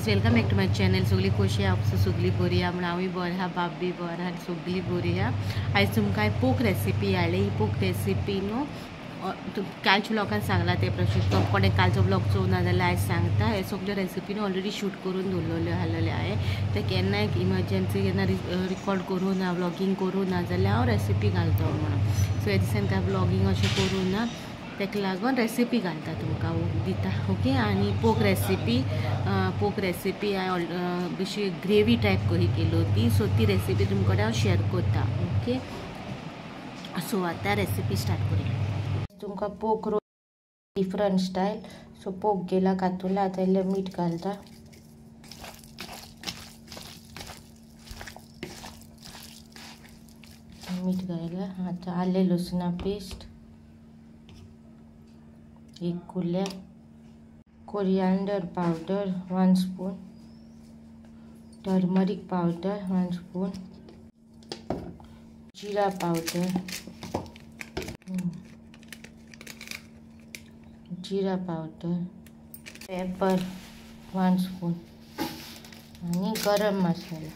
Guys, welcome back to my channel. सगळी कशी आहा? सगळी बरी आहा म्हण हांवूय बरें आहा, बाप बी बरें आहा, सगळी बरी आहा. आयज तुमकां पोक रेसिपी हाडली. ही पोक रेसिपी न्हू कालच्या लोकांक सांगला ते प्रश्न कोणें कालचो ब्लॉग चोवना जाल्यार आयज सांगता. हे सगळ्यो रेसिपी न्हू ऑलरेडी शूट करून दवरलेल्यो आसलेल्यो हांवें. ते केन्नाय इमर्जन्सी केन्ना रिकॉर्ड करूं ना, व्लॉगींग करूं ना जाल्यार हांव रेसिपी घालता म्हणून. सो ह्या दिसान कांय व्लॉगींग अशें करूं ना, ताका लागून रेसिपी घालता तुमकां दिता. ओके, आनी पोक रेसिपी हांवें अशी ग्रेवी टायप कशी केली होती, सो ती रेसिपी तुमकां कडेन हांव शेअर करता. ओके, सो आतां रेसिपी स्टार्ट करूया. तुमकां pork roast different style. So pork गेला कातुला, आतां इल्लें मीठ घालता, मीठ घायला. आतां आलें लसणा पेस्ट एक कुल्या, coriander powder 1 spoon, turmeric powder 1 spoon, jeera powder, jeera powder, pepper 1 spoon आनी गरम मसाला.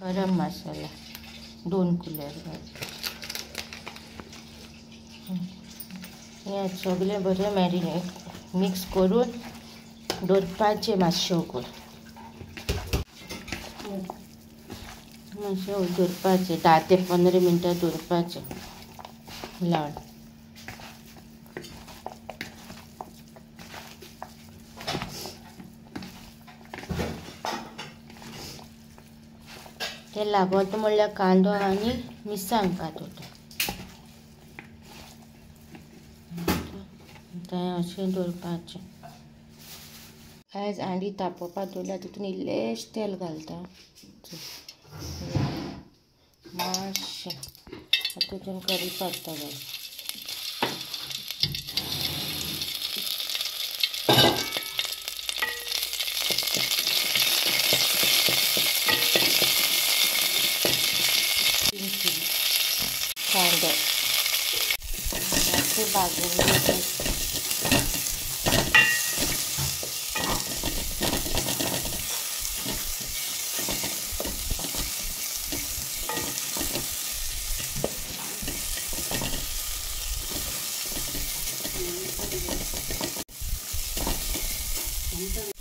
गरम मसाला 2 कुल्यार घाल. हें सगळें बरें मॅरिनेट मिक्स करून दवरपाचें. मातशें उकळ मातशें दवरपाचें 10 ते 15 मिनटां दवरपाचें लावन. तें लागत म्हणल्यार कांदो आनी मिरसांग कातता तें अशें दवरपाचें. आयज हांडी तापोवपाक दवरल्या, तितून इल्लेंशें तेल घालता मातशें, तितून करी पत्ता घालता. कांदो मातशें भाजून घेता.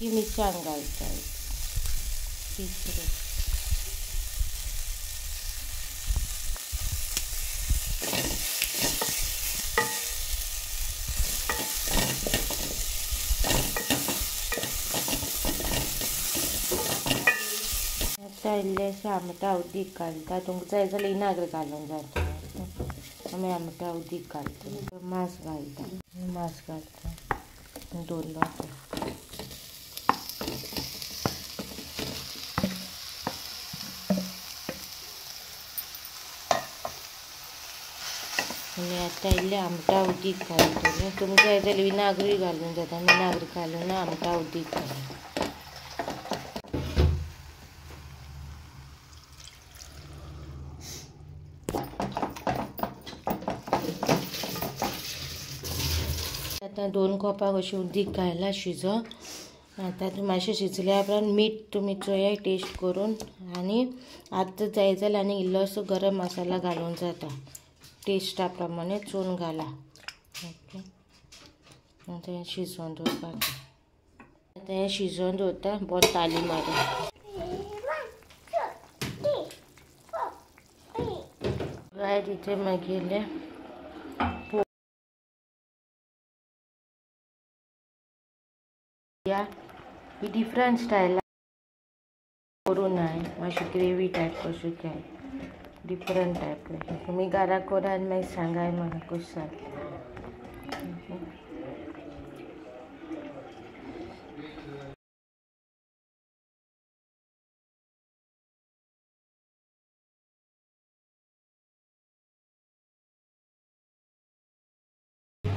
ही मिरसांग घालता तिसरे, आतां इल्लेंशें आमटा उदीक घालता. तुमकां जाय जाल्यार इनाग्र घालूंक जाता, आमी आमटा उदीक घालता. मांस घालता, मांस घालता दवरलो. आनी आतां इल्लें आमटा उदीक घालतलें. तुमकां जाय जाल्यार विनाग्रूय घालूंक जाता, विनाग्र घालून आमटा उदीक घालूं. आतां 2 कोपां कशें उदीक घायलां शिजोवंक. आतां मातशें शिजल्या उपरांत मीठ तुमी चोयाय टेस्ट करून, आनी आतां जाय जाल्यार आनी इल्लोसो गरम मसाला घालूंक जाता, टेस्टा प्रमाणे चोवन घाला. ओके, आतां हें शिजोवन दवरपाचें. आतां हें शिजोवन दवरता बरें ताली मारून. गायज, इथे मागीर ही डिफरंट स्टायल करूं ना, मातशी ग्रेवी टायप कशी काय डिफरंट टायप कशी. तुमी घरा करा आनी मागीर सांगाय म्हाका कशें जालें.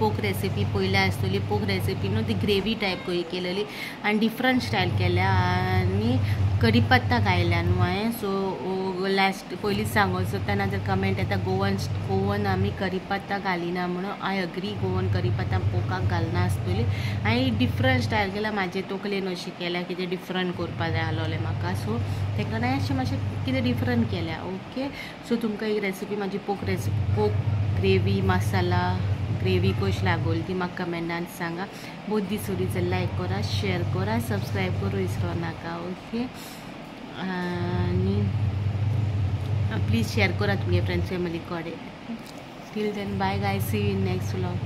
पोक रेसिपी पयल्या आसतली. पोक रेसिपी न्हू ती ग्रेवी टायप कशी केलेली आनी डिफरंट स्टायल केल्या आनी कढीपत्ता घायल्या न्हू हांवें. सो लास्ट पयलींच सांगो सोदता, ना जर कमेंट येता गोवन गोवन आमी कढीपत्ता घालिना म्हणून. I agree, Goan कढीपत्ता पोकाक घालना आसतली. हांवें डिफरंट स्टायल केल्या, म्हाजे तकलेन अशी केल्या कितें डिफरंट करपा जाय आसलोलें म्हाका. सो तेका हांवें अशें मातशें कितें डिफरंट केल्या. ओके, सो तुमकां ही रेसिपी म्हाजी पोक रेसिपी पोक ग्रेवी मसाला ग्रेवी कशी लागोली ती म्हाका कमेंटान सांगा. बहुत दीस उरी जाल्यार लायक करा, शेअर करा, सबस्क्रायब करूं विसरो नाका. ओके, आनी प्लीज शेअर करा तुमगे फ्रेंड्स फॅमिली कडेन. Till then bye guys, see you in next vlog.